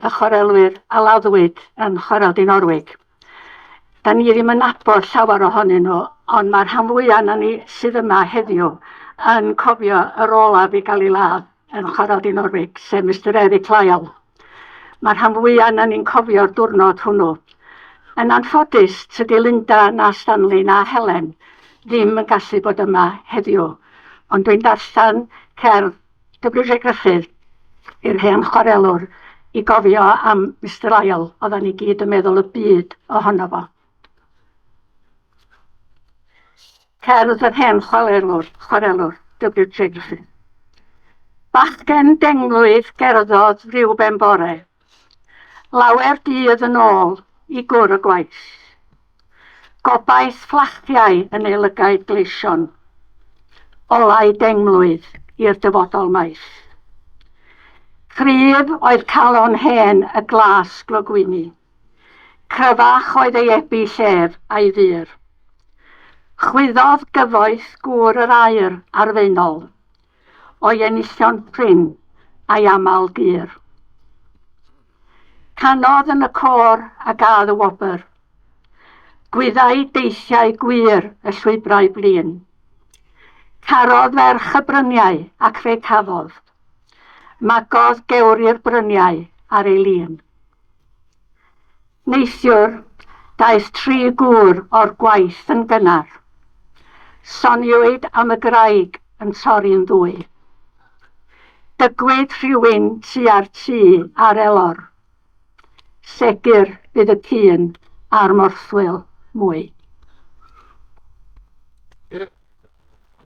Y chwarelwyr a laddwyd yn Chwarel Dinorwig. Da ni ddim yn nabod llawer ohonyn nhw, ond mae'r rhan fwyaf yna ni sydd yma heddiw yn cofio yr olaf i gael ei ladd yn Chwarel Dinorwig, sef Mister Eric Lyle. Mae'r rhan fwyaf yna ni'n cofio'r diwrnod hwnnw. Yn anffodus, tydi Linda na Stanley na Helen ddim yn gallu bod yma heddiw, ond dwi'n darllen cerdd WJ Gruffydd i'r hen chwarelwr i gofio am Mister Lyle, oeddan ni gyd yn meddwl y byd ohono fo. Cerdd yr hen chwarelwr, chwarelwr, WJ Gruffydd. Bachgen dengmlwydd gerddodd rhyw ben bore, lawer dydd yn ôl i gwr y gwaith. Gobaith fflachiau yn ei lygaid gleision. Olau dengmlwydd i'r dyfodol maith. Cryf oedd calon hen y glas glogwyni. Cryfach oedd ei ebi llef a'i ddur. Chwyddodd gyfoeth gŵr yr aur arfaenol, o'i enillion prin a'i aml gur. Canodd yn y côr a gadd y wobr. Gwyddai deithiau gwir y llwybrau blin. Carodd ferch y bryniau ac fe cafodd. Magodd gewri'r bryniau ar ei lin. Neithiwr, daeth tri gŵr o'r gwaith yn gynnar. Soniwyd am y graig yn torri'n ddwy. Dygwyd rhywun tua'r tŷ ar elor. Segur fydd y cŷn a'r morthwyl mwy.